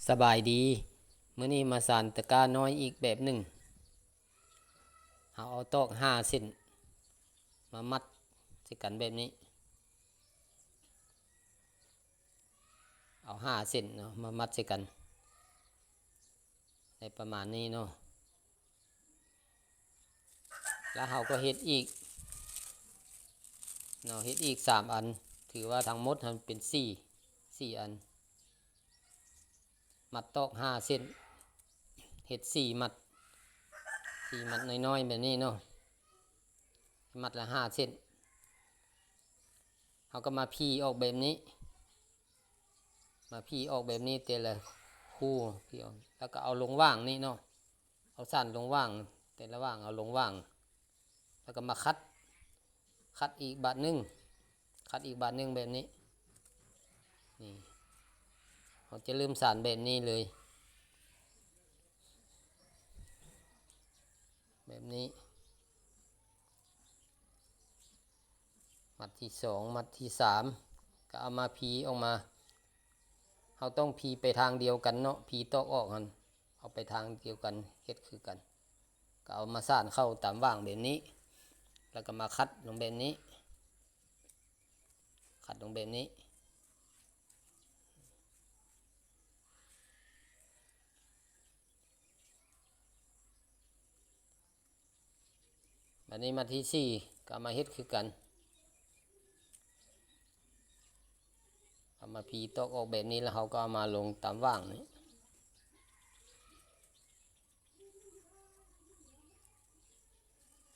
ສະບາຍດີ, ມື້ນີ້ມາສານຕະກ້ານ້ອຍອີກແບບໜຶ່ງ. ເຮົາເອົາຕອກຫ້າເສັ້ນມາມັດໃສ່ກັນແບບນີ້. ເອົາຫ້າເສັ້ນເນາະ ມາມັດໃສ່ກັນ ໄດ້ປະມານນີ້ເນາະ. ແລ້ວເຮົາກໍເຮັດອີກເນາະ, ເຮັດອີກສາມອັນ, ຖືວ່າທັງໝົດຫັ້ນເປັນສີ່ ສີ່ອັນ. ມັດຕອກຫ້າເສັ້ນ ເຮັດສີ່ມັດ, ສີ່ມັດນ້ອຍໆແບບນີ້ເນາະ, ມັດລະຫ້າເສັ້ນ. ເຮົາກໍມາພີອອກແບບນີ້, ມາພີອອກແບບນີ້ແຕ່ລະຄູ່, ພີອອກ ແລ້ວກໍເອົາລົງຫວ່າງນີ້ເນາະ, ເອົາສານລົງຫວ່າງ, ແຕ່ລະຫວ່າງເອົາລົງຫວ່າງ, ແລ້ວກໍມາຂັດ, ຂັດອີກບາດໜຶ່ງ, ຂັດອີກບາດໜຶ່ງແບບນີ້. ນີ້ ເຮົາຈະເລີ່ມສານແບບນີ້ເລີຍ, ແບບນີ້. ມັດທີສອງ ມັດທີສາມ ກໍເອົາມາພີອອກມາ. ເຮົາຕ້ອງພີໄປທາງດຽວກັນເນາະ, ພີຕອກອອກຫັ້ນ ເອົາໄປທາງດຽວກັນ, ເຮັດຄືກັນ. ກໍເອົາມາສານເຂົ້າຕາມຫວ່າງແບບນີ້, ແລ້ວກໍມາຂັດລົງແບບນີ້, ຂັດລົງແບບນີ້. ບາດນີ້ມັດທີສີ່ກໍເອົາມາເຮັດຄືກັນ, ເອົາມາພີຕອກອອກແບບນີ້ ແລ້ວເຮົາກໍເອົາມາລົງຕາມຫວ່າງນີ້,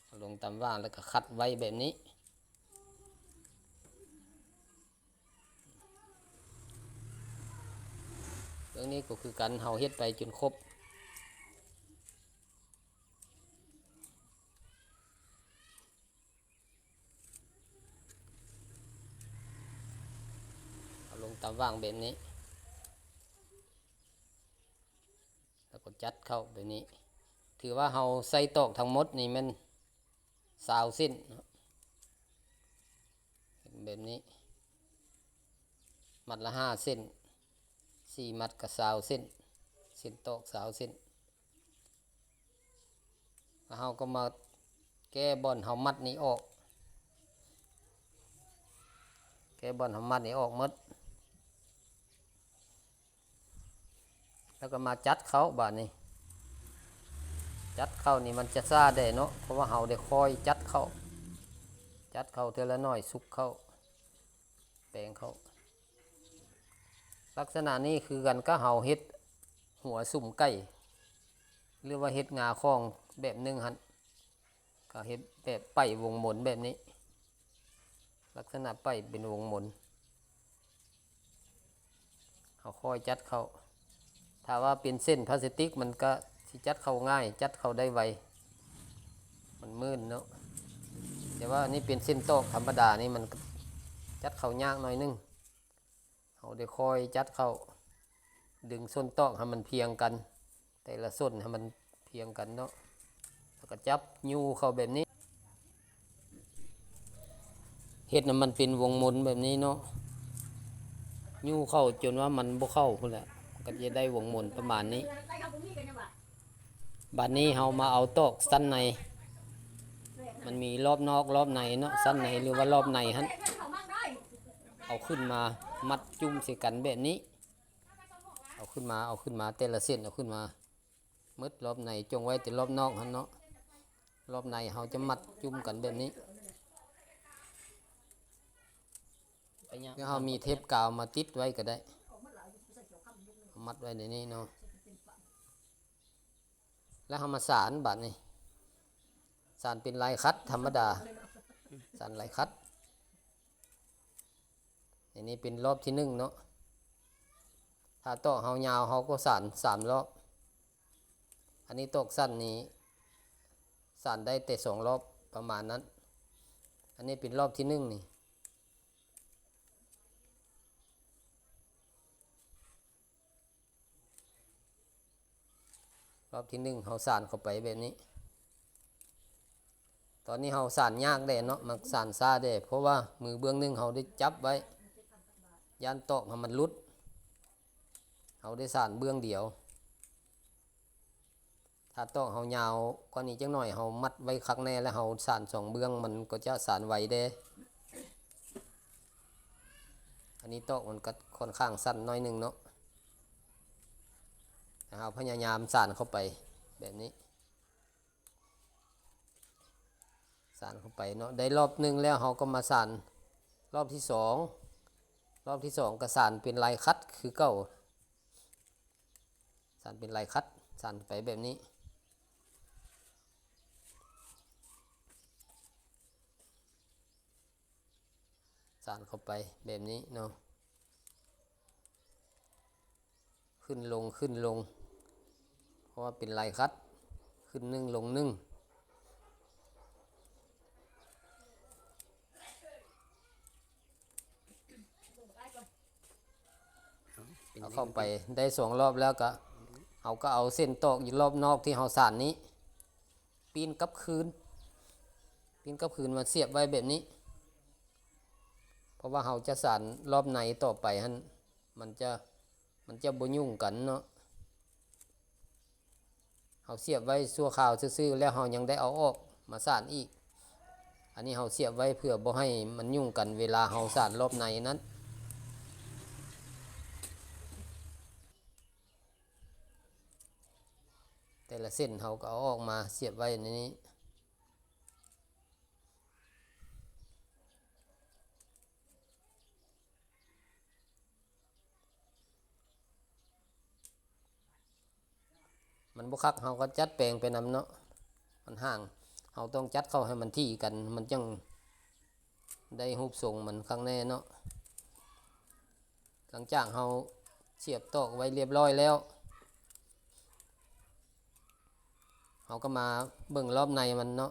ເອົາລົງຕາມຫວ່າງ ແລ້ວກໍຂັດໄວ້ແບບນີ້. ເລື່ອງນີ້ກໍຄືກັນ, ເຮົາເຮັດໄປຈົນຄົບ. ເອົາລົງຕາມຫວ່າງແບບນີ້ ແລ້ວກໍຈັດເຂົ້າແບບນີ້. ຖືວ່າເຮົາໃສ່ຕອກທັງໝົດນີ້ແມ່ນຊາວເສັ້ນເນາະ, ເຮັດແບບນີ້, ມັດລະຫ້າເສັ້ນ, ສີ່ມັດກໍຊາວເສັ້ນ, ເສັ້ນຕອກຊາວເສັ້ນ. ແລ້ວເຮົາກໍມາແກ້ບ່ອນເຮົາມັດນີ້ອອກ, ແກ້ບ່ອນເຮົາມັດນີ້ອອກໝົດ. ແລ້ວກໍມາຈັດເຂົ້າບາດນີ້, ຈັດເຂົ້ານີ້ມັນຈະຊ້າແດ່ເນາະ, ເພາະວ່າເຮົາໄດ້ຄ່ອຍຈັດເຂົ້າ, ຈັດເຂົ້າເທື່ອລະໜ້ອຍ, ສຸກເຂົ້າ, ແປງເຂົ້າ. ລັກສະນະນີ້ຄືກັນກັບເຮົາເຮັດຫົວສຸມໄກ່ ຫຼືວ່າເຮັດງາຂອງແບບໜຶ່ງຫັ້ນ. ກໍເຮັດແບບໄປວົງມົນແບບນີ້, ລັກສະນະໄປເປັນວົງມົນ. ເຮົາຄ່ອຍຈັດເຂົ້າ, ຖ້າວ່າເປັນເສັ້ນພລາສຕິກມັນກໍຊິຈັດເຂົ້າງ່າຍ, ຈັດເຂົ້າໄດ້ໄວ, ມັນມື່ນເນາະ. ແຕ່ວ່າອັນນີ້ເປັນເສັ້ນຕອກທຳມະດານີ້ ມັນກໍຈັດເຂົ້າຍາກໜ້ອຍໜຶ່ງ. ເຮົາໄດ້ຄ່ອຍຈັດເຂົ້າ, ດຶງສົ້ນຕອກໃຫ້ມັນພຽງກັນ, ແຕ່ລະສົ້ນໃຫ້ມັນພຽງກັນເນາະ, ແລ້ວກໍຈັບຍູ້ເຂົ້າແບບນີ້, ເຮັດໃຫ້ມັນເປັນວົງມົນແບບນີ້ເນາະ, ຍູ້ເຂົ້າຈົນວ່າມັນບໍ່ເຂົ້າພຸ້ນແຫຼະ, ກໍຈະໄດ້ວົງມົນປະມານນີ້. ບາດນີ້ເຮົາມາເອົາຕອກຊັ້ນໃນ, ມັນມີລອບນອກລອບໃນເນາະ, ຊັ້ນໃນ ຫຼືວ່າລອບໃນຫັ້ນ, ເອົາຂຶ້ນມາມັດຈຸ້ມໃສ່ກັນແບບນີ້, ເອົາຂຶ້ນມາ, ເອົາຂຶ້ນມາ, ແຕ່ລະເສັ້ນເອົາຂຶ້ນມາໝົດລອບໃນ, ຈົ່ງໄວ້ແຕ່ລອບນອກຫັ້ນເນາະ, ລອບໃນເຮົາຈະມັດຈຸ້ມກັນແບບນີ້. ແລ້ວເຮົາມີເທບກາວມາຕິດໄວ້ກໍໄດ້, ເອົາມັດໄວ້ໃນນີ້ເນາະ. ແລ້ວເຮົາມາສານບາດນີ້, ສານເປັນລາຍຂັດທຳມະດາ, ສານລາຍຂັດ. ອັນນີ້ເປັນລອບທີໜຶ່ງເນາະ, ຖ້າຕອກເຮົາຍາວເຮົາກໍສານສາມລອບ, ອັນນີ້ຕອກສັ້ນນີ້ສານໄດ້ແຕ່ສອງລອບປະມານນັ້ນ. ອັນນີ້ເປັນລອບທີໜຶ່ງນີ້. ລອບທີໜຶ່ງເຮົາສານເຂົ້າໄປແບບນີ້. ຕອນນີ້ເຮົາສານຍາກແດ່ເນາະ, ມັນສານຊ້າແດ່, ເພາະວ່າມືເບື້ອງໜຶ່ງເຮົາໄດ້ຈັບໄວ້, ຢ້ານຕອກໃຫ້ມັນຫຼຸດ. ເຮົາໄດ້ສານເບື້ອງດຽວ. ຖ້າຕອກເຮົາຍາວກວ່ານີ້ຈັກໜ້ອຍ ເຮົາມັດໄວ້ຄັກແນ່ ແລ້ວເຮົາສານສອງເບື້ອງ ມັນກໍຈະສານໄວເດ້. ອັນນີ້ຕອກມັນກໍຄ່ອນຂ້າງສັ້ນໜ້ອຍໜຶ່ງເນາະ. ເຮົາພະຍາຍາມສານເຂົ້າໄປແບບນີ້. ສານເຂົ້າໄປເນາະ ໄດ້ລອບໜຶ່ງແລ້ວ ເຮົາກໍມາສານລອບທີສອງ. ລອບທີສອງກໍສານເປັນລາຍຂັດຄືເກົ່າ. ສານເປັນລາຍຂັດ ສານໄປແບບນີ້. ສານເຂົ້າໄປແບບນີ້ເນາະ. ຂຶ້ນລົງ ຂຶ້ນລົງ ເພາະວ່າເປັນລາຍຂັດ ຂຶ້ນໜຶ່ງ ລົງໜຶ່ງ. ເອົາເຂົ້າໄປໄດ້ສອງລອບແລ້ວ ກໍເຮົາກໍເອົາເສັ້ນຕອກຢູ່ລອບນອກທີ່ເຮົາສານນີ້ ປີ້ນກັບຄືນ ປີ້ນກັບຄືນມາສຽບໄວ້ແບບນີ້. ເພາະວ່າເຮົາຈະສານລອບໃນຕໍ່ໄປຫັ້ນ ມັນຈະ ມັນຈະບໍ່ຫຍຸ້ງກັນເນາະ. ເຮົາສຽບໄວ້ຊົ່ວຄາວຊື່ໆ ແລ້ວເຮົາຍັງໄດ້ເອົາອອກມາສານອີກ. ອັນນີ້ເຮົາສຽບໄວ້ເພື່ອບໍ່ໃຫ້ມັນຫຍຸ້ງກັນເວລາເຮົາສານລອບໃນນັ້ນ. ແຕ່ລະເສັ້ນເຮົາກໍເອົາອອກມາສຽບໄວ້ໃນນີ້. ມັນບໍ່ຄັກ ເຮົາກໍຈັດແປງໄປນຳເນາະ. ມັນຫ່າງ ເຮົາຕ້ອງຈັດເຂົ້າໃຫ້ມັນຖີ່ກັນ ມັນຈັ່ງໄດ້ຮູບຊົງມັນຄັກແນ່ເນາະ. ຫຼັງຈາກເຮົາສຽບຕອກໄວ້ລຽບຮ້ອຍແລ້ວ ເຮົາກໍມາເບິ່ງລອບໃນມັນເນາະ.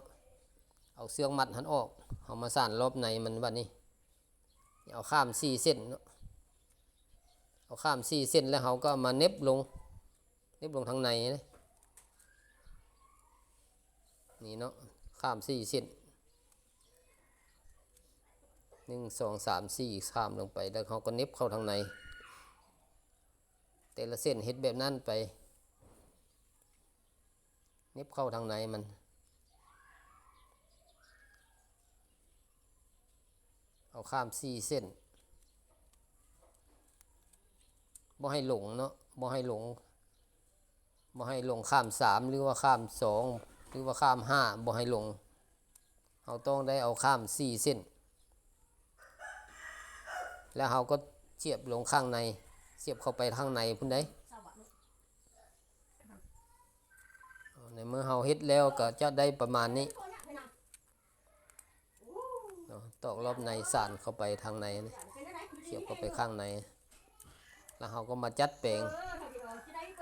ເອົາເຊືອກມັດຫັ້ນອອກ ເຮົາມາສານລອບໃນມັນ. ບັດນີ້ ເອົາຂ້າມສີ່ເສັ້ນເນາະ ເອົາຂ້າມສີ່ເສັ້ນ ແລ້ວເຮົາກໍເອົາມາເໜັບລົງ ເໜັບລົງທາງໃນ ນີ້ເນາະ ຂ້າມສີ່ເສັ້ນ ໜຶ່ງ ສອງ ສາມ ສີ່ ຂ້າມລົງໄປ ແລ້ວເຮົາກໍເໜັບເຂົ້າທາງໃນ. ແຕ່ລະເສັ້ນເຮັດແບບນັ້ນໄປ ເໜັບເຂົ້າທາງໃນມັນ ເອົາຂ້າມສີ່ເສັ້ນ ບໍ່ໃຫ້ຫຼົງເນາະ ບໍ່ໃຫ້ຫຼົງ ບໍ່ໃຫ້ຫຼົງຂ້າມສາມ ຫຼືວ່າຂ້າມສອງ ຫຼືວ່າຂ້າມຫ້າ ບໍ່ໃຫ້ຫຼົງ. ເຮົາຕ້ອງໄດ້ເອົາຂ້າມສີ່ເສັ້ນ ແລ້ວເຮົາກໍສຽບລົງຂ້າງໃນ ສຽບເຂົ້າໄປທາງໃນພຸ້ນໃດ. ໃນເມື່ອເຮົາເຮັດແລ້ວກໍຈະໄດ້ປະມານນີ້ເນາະ ຕອກລອບໃນສານເຂົ້າໄປທາງໃນ ສຽບເຂົ້າໄປຂ້າງໃນ ແລ້ວເຮົາກໍມາຈັດແປງ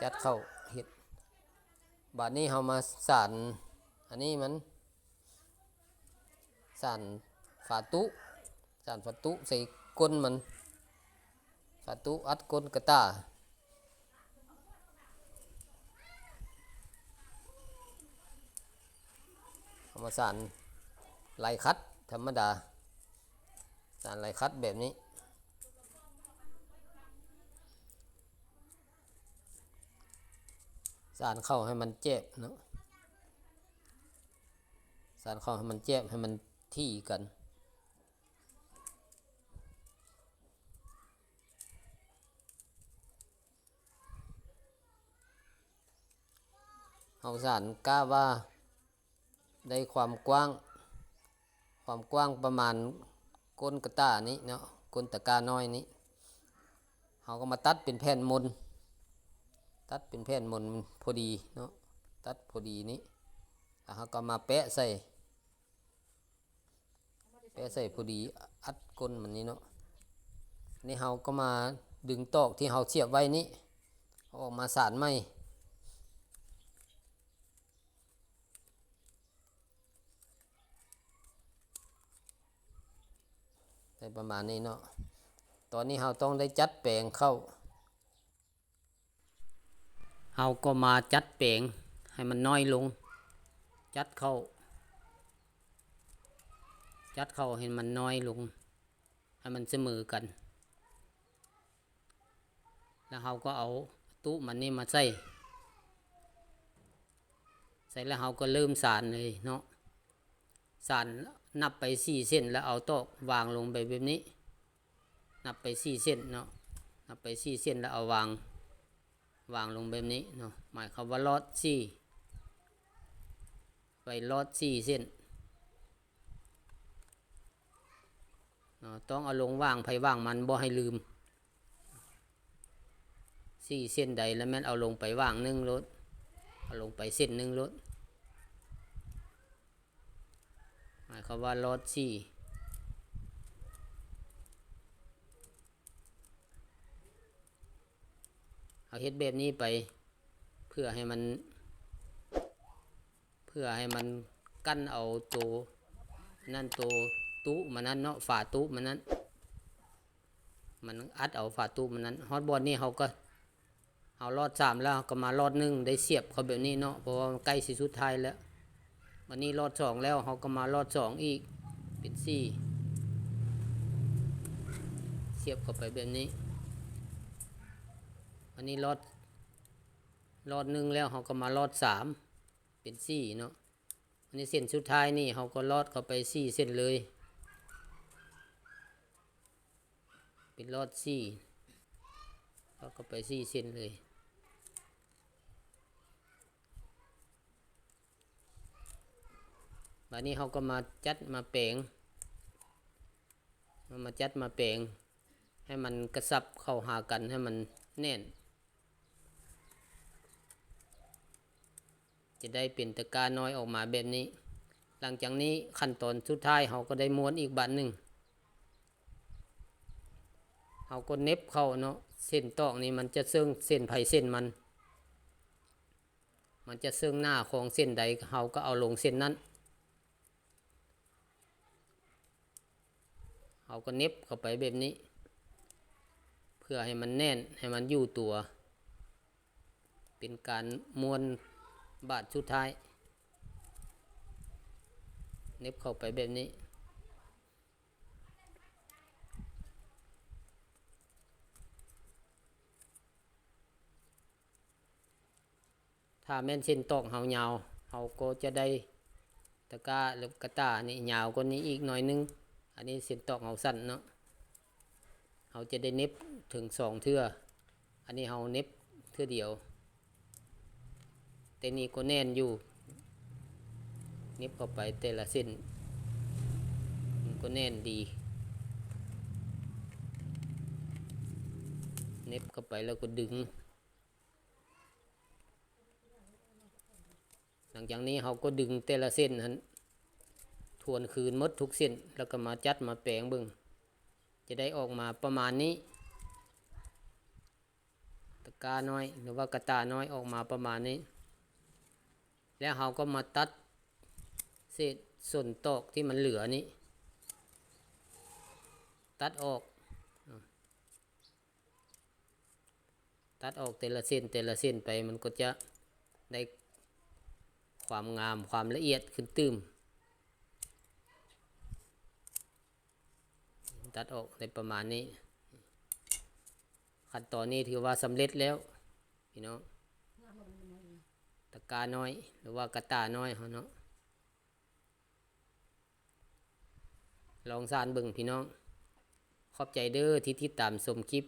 ຈັດເຂົ້າເຮັດ. ບາດນີ້ເຮົາມາສານ ອັນນີ້ມັນ ສານຝາຕຸ ສານຝາຕຸໃສ່ກົ້ນມັນ ຝາຕຸອັດກົ້ນກະຕ່າ. ເອົາມາສານລາຍຂັດທຳມະດາ ສານລາຍຂັດແບບນີ້ ສານເຂົ້າໃຫ້ມັນແຈບເນາະ ສານເຂົ້າໃຫ້ມັນແຈບ ໃຫ້ມັນຖີ່ກັນ. ເຮົາສານກະວ່າໄດ້ຄວາມກວ້າງ ຄວາມກວ້າງປະມານກົ້ນກະຕ່ານີ້ເນາະ ກົ້ນຕະກ້ານ້ອຍນີ້ ເຮົາກໍມາຕັດເປັນແຜ່ນມົນ ຕັດເປັນແຜ່ນມົນພໍດີເນາະ ຕັດພໍດີນີ້ ແລ້ວເຮົາກໍມາແປະໃສ່ ແປະໃສ່ພໍດີ ອັດກົ້ນມັນນີ້ເນາະ. ນີ້ເຮົາກໍມາດຶງຕອກທີ່ເຮົາສຽບໄວ້ນີ້ ເອົາອອກມາສານໃໝ່ ໄດ້ປະມານນີ້ເນາະ. ຕອນນີ້ເຮົາຕ້ອງໄດ້ຈັດແປງເຂົ້າ ເຮົາກໍມາຈັດແປງໃຫ້ມັນນ້ອຍລົງ ຈັດເຂົ້າ ຈັດເຂົ້າໃຫ້ມັນນ້ອຍລົງ ໃຫ້ມັນສະເໝີກັນ ແລ້ວເຮົາກໍເອົາ ຕຸມັນນີ້ມາໃສ່ ໃສ່ແລ້ວເຮົາກໍເລີ່ມສານເລີຍເນາະ. ສານນັບໄປສີ່ເສັ້ນ ແລ້ວເອົາຕອກວາງລົງໄປແບບນີ້ ນັບໄປສີ່ເສັ້ນເນາະ ນັບໄປສີ່ເສັ້ນ ແລ້ວເອົາວາງ ວາງລົງແບບນີ້ເນາະ ໝາຍຄວາມວ່າລອດສີ່ ໄປລອດສີ່ເສັ້ນເນາະ ຕ້ອງເອົາລົງຫວ່າງໃຜຫວ່າງມັນ ບໍ່ໃຫ້ລືມ ສີ່ເສັ້ນໃດ ແລ້ວແມ່ນເອົາລົງໄປຫວ່າງໜຶ່ງໂລດ ເອົາລົງໄປເສັ້ນໜຶ່ງໂລດ ໝາຍຄວາມວ່າລອດສີ່ ເຮົາເຮັດແບບນີ້ໄປ ເພື່ອໃຫ້ມັນ ເພື່ອໃຫ້ມັນກັ້ນເອົາໂຕນັ້ນ ໂຕຕຸມັນນັ້ນເນາະ ຝາຕຸມັນນັ້ນ ມັນອັດເອົາຝາຕຸມັນນັ້ນ. ຮອດບ່ອນນີ້ເຮົາກໍ ເຮົາລອດສາມແລ້ວ ເຮົາກໍມາລອດໜຶ່ງ ໄດ້ສຽບເຂົ້າແບບນີ້ເນາະ ເພາະວ່າມັນໃກ້ຊິສຸດທ້າຍແລ້ວ. ບາດນີ້ລອດສອງແລ້ວ ເຮົາກໍມາລອດສອງອີກ ເປັນສີ່ ສຽບເຂົ້າໄປແບບນີ້. ບາດນີ້ລອດ ລອດໜຶ່ງແລ້ວ ເຮົາກໍມາລອດສາມ ເປັນສີ່ເນາະ. ອັນນີ້ເສັ້ນສຸດທ້າຍນີ້ ເຮົາກໍລອດເຂົ້າໄປສີ່ເສັ້ນເລີຍ ເປັນລອດສີ່ ລອດເຂົ້າໄປສີ່ເສັ້ນເລີຍ. ບາດນີ້ເຮົາກໍມາຈັດມາແປງ ເຮົາມາຈັດມາແປງ ໃຫ້ມັນກະຊັບເຂົ້າຫາກັນ ໃຫ້ມັນແໜ້ນ ຈະໄດ້ເປັນຕະກ້ານ້ອຍອອກມາແບບນີ້. ຫຼັງຈາກນີ້ຂັ້ນຕອນສຸດທ້າຍ ເຮົາກໍໄດ້ມ້ວນອີກບາດໜຶ່ງ ເຮົາກໍເໜັບເຂົ້າເນາະ ເສັ້ນຕອກນີ້ມັນຈະເຊິ່ງເສັ້ນໃຜເສັ້ນມັນ ມັນຈະເຊິ່ງໜ້າຂອງເສັ້ນໃດ ເຮົາກໍເອົາລົງເສັ້ນນັ້ນ. ເຮົາກໍເໜັບເຂົ້າໄປແບບນີ້ ເພື່ອໃຫ້ມັນແໜ້ນ ໃຫ້ມັນຢູ່ຕົວ ເປັນການມ້ວນບາດສຸດທ້າຍ ເໜັບເຂົ້າໄປແບບນີ້. ຖ້າແມ່ນເສັ້ນຕອກເຮົາຍາວ ເຮົາກໍຈະໄດ້ຕະກ້າ ຫຼືກະຕ່ານີ້ຍາວກວ່ານີ້ອີກໜ້ອຍໜຶ່ງ. ອັນນີ້ເສັ້ນຕອກເຮົາສັ້ນເນາະ ເຮົາຈະໄດ້ເໜັບເຖິງສອງເທື່ອ. ອັນນີ້ເຮົາເໜັບເທື່ອດຽວ ແຕ່ນີ້ກໍແໜ້ນຢູ່ ເໜັບເຂົ້າໄປແຕ່ລະເສັ້ນ ມັນກໍແໜ້ນດີ ເໜັບເຂົ້າໄປແລ້ວກໍດຶງ. ຫຼັງຈາກນີ້ເຮົາກໍດຶງແຕ່ລະເສັ້ນຫັ້ນ ທວນຄືນໝົດທຸກເສັ້ນ ແລ້ວກໍມາຈັດມາແປງເບິ່ງ ຈະໄດ້ອອກມາປະມານນີ້ ຕະກ້ານ້ອຍ ຫຼືວ່າກະຕ່ານ້ອຍອອກມາປະມານນີ້. ແລ້ວເຮົາກໍມາຕັດເສດສົ້ນຕອກທີ່ມັນເຫຼືອນີ້ ຕັດອອກ ຕັດອອກແຕ່ລະເສັ້ນ ແຕ່ລະເສັ້ນໄປ ມັນກໍຈະໄດ້ຄວາມງາມ ຄວາມລະອຽດຂຶ້ນຕື່ມ. ຕັດອອກໄດ້ປະມານນີ້. ຂັ້ນຕອນນີ້ຖືວ່າສຳເລັດແລ້ວພີ່ນ້ອງ ຕະກ້ານ້ອຍ ຫຼືວ່າກະຕ່ານ້ອຍເຮົາເນາະ. ລອງສ້າງເບິ່ງພີ່ນ້ອງ. ຂອບໃຈເດີທີ່ຕິດຕາມຊົມຄລິບ